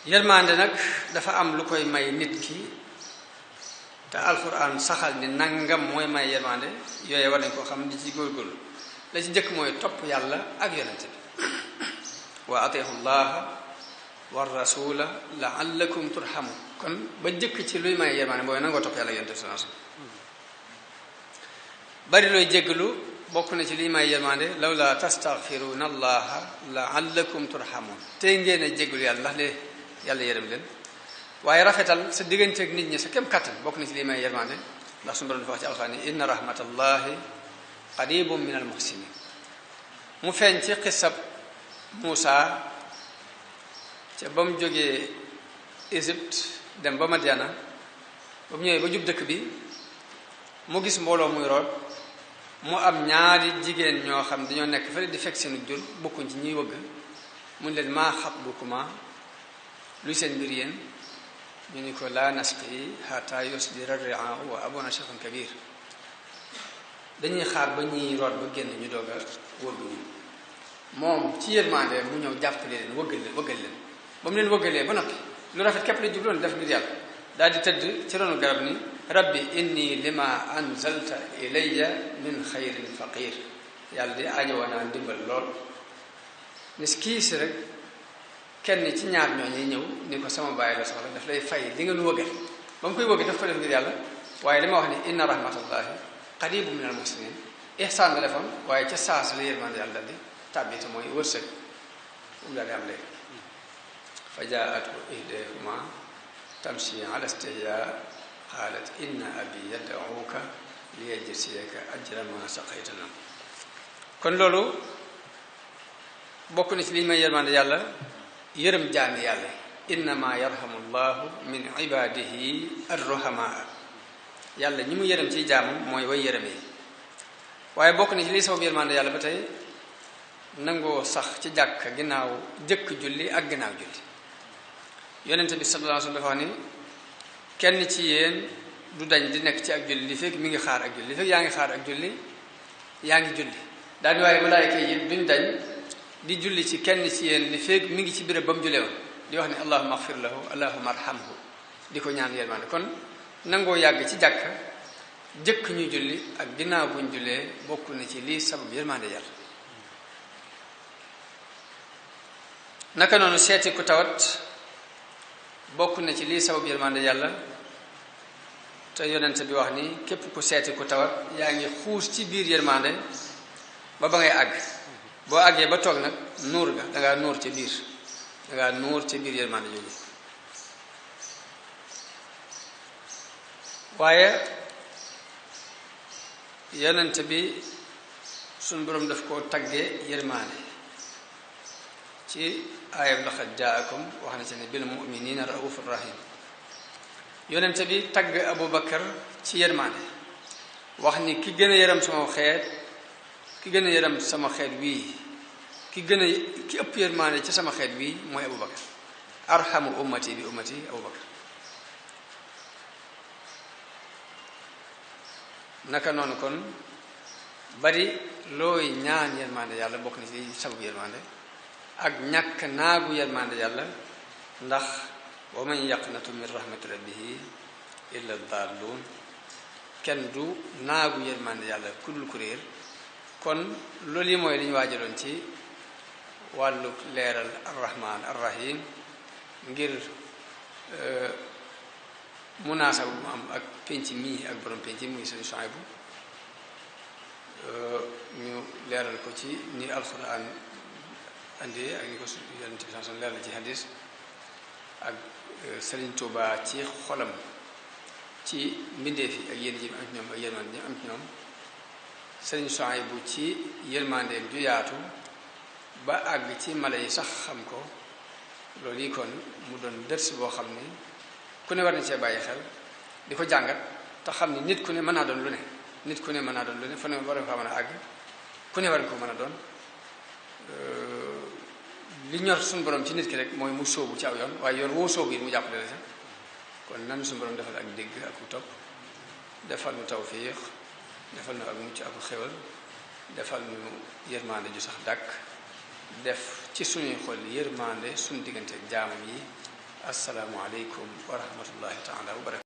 yërmande nag dafa am lu koy may nit ki te alquran saxal ni nangam mooy may yërmande yooye war nañ koo xam di ci góorgóorlu la ci njëkk mooy topp yàlla ak yonente bi wa atiihu llaha wa rasula laallakum turhamun kon ba njëkk ci luy may yërmande mooy nangoo topp yàlla ak yonente bi sallallahu alayhi wasallam bari looy jéggalu bokk na ci liy may yërmande lawla tastaghfiruna allaha laallakum turhamun tey ngeen a jéggalu yàlla ndax lee yàlla yërëm leen waaye rafetal sa digganteeg nit ñi sa kem kattan bokk na ci liy may yërmande ndax suñu borom dafa wax ci alxuraan ni inna rahmatallahi qaribun min al muhsinin mu feeñ ci xisab Muusa ca ba mu jógee Égypte dem ba Madiana ba mu ñëwee ba jub dëkk bi mu gis mbooloo muy root mu am ñaari jigéen ñoo xam dañoo nekk fële di fekk seenu jur bokkuñ ci ñuy wëgg mu ne leen maa xatbukuma luy seen mbir yéen ñu ni ko laa nasqi hatta yusdira ar-ri'aa wa abuna shaykhun kabir dañuy xaar ba ñuy root ba génn ñu doog a wëgg ñu moom ci yërmande mu ñëw jàppale leen wëggal leen ba mu leen wëggalee ba noppi lu rafet képp la jubloon def ngir yàlla daal di tëdd ci ronu garab ni rabbi inni lima anzalta ilayya min xayrin faqir yàlla di aajowoo naa ndimbal lool nis kii si rek kenn ci ñaar ñooñu ñëw ni ko sama bàyyi la soxla daf lay fay li nga nu wëggal ba mu koy wëgg daf ko def ngir yàlla waaye li ma wax ni inna rahmatallahi qaribu min al muslimin ihsaan la defoon waaye ca saas la yërmande yàlla di tàbbite mooy wërsëg mu daal di am léegi fa jaatu ihdahuma tamshi ala istihya qaalat inna abi yad'uka li yajziyaka ajra ma saqaytana kon loolu bokk na ci li may yërmande yàlla yërëm jaami yàlla innama yarhamu llahu min ibadihi arruhamaa yàlla ñi mu yërëm ci jaamam mooy way yërëmee waaye bokk na ci li sabab yërmande yàlla ba tey nangoo sax ci jàkk ginnaaw jëkk julli ak ginnaaw julli yonente bi sallallahu alayhi wa sallam dafa wax ni kenn ci yéen du dañ di nekk ci ak julli li fekk mi ngi xaar ak julli li fekk yaa ngi xaar ak julli yaa ngi julli daal di waaye malaayka yi duñ dañ di julli ci kenn ci yéen li fekk mi ngi ci béréb ba mu jullee woon di wax ne allahumma axfir lahu allahumma arhamhu di ko ñaan yërmande kon nangoo yàgg ci jàkk jëkk ñu julli ak ginnaaw buñ jullee bokk na ci lii sabab yërmande yàlla naka noonu seeti ku tawat bokk na ci lii sabab yërmande yàlla te yonent bi wax ni képp ku seeti ku tawat yaa ngi xuus ci biir yërmande ba ngay àgg boo àggee ba toog nag nuur ga dangaa nuur ca biir dangaa nuur ca biir yërmande jooju waaye yonent bi suñ boroom daf koo taggee yërmande ci aayam laqad jaakum wax na ci ne bil muminina raufur rahim yonente bi tagg Abu Bakar ci yërmande wax ni ki gën a yërëm sama xeet ki gën a yërëm sama xeet wii ki ëpp yërmande ci sama xeet wii mooy Abu Bakar arhamu ummati bi ummati Abu Bakar naka noonu kon bari looy ñaan yërmande yàlla bokk na ci sababu yërmande ak ñàkk naagu yërmande yàlla ndax wa man yaqnatu min rahmati rabbihi illa dallun kenn du naagu yërmande yàlla ku dul ku réer kon loolu yi mooy li ñu waajaloon ci wàllu leeral arrahman arrahim ngir munaasaba bu mu am ak penc mii ak borom penc muy seen Suhaybu ñu leeral ko ci ni alquran andi ak ni ko yonent bi sallallahu alayhi wasallam leeral ci hadis ak Sëriñ Tuubaa ci xolam ci mbindeef yi ak yéen ji am ci ñoom ak yërmande ji am ci ñoom Sëriñ Suhaybu ci yërmandeem ju yaatu ba àgg ci mala yi sax xam ko loolu yi kon mu doon dërs boo xam ni ku ne war na cee bàyyi xel di ko jàngat te xam ni nit ku ne mën naa doon lu ne nit ku ne mën naa doon lu ne fa ne war nga faa mën a àgg ku ne war nga ko mën a doon li ñor suñu borom ci nit ki rek mooy mu sóobu ci aw yoon waaye yoon woo sóobu yi mu jàppale la sax kon nan suñu borom defal ak dégg ak ku topp defal nu tawfiix defal nu ak mucc ak xewal defal nu yërmande ju sax dàkk def ci suñuy xol yërmande suñu diggante ak jaamam yi assalaamu aleykum wa rahmatullahi taala wa barakatu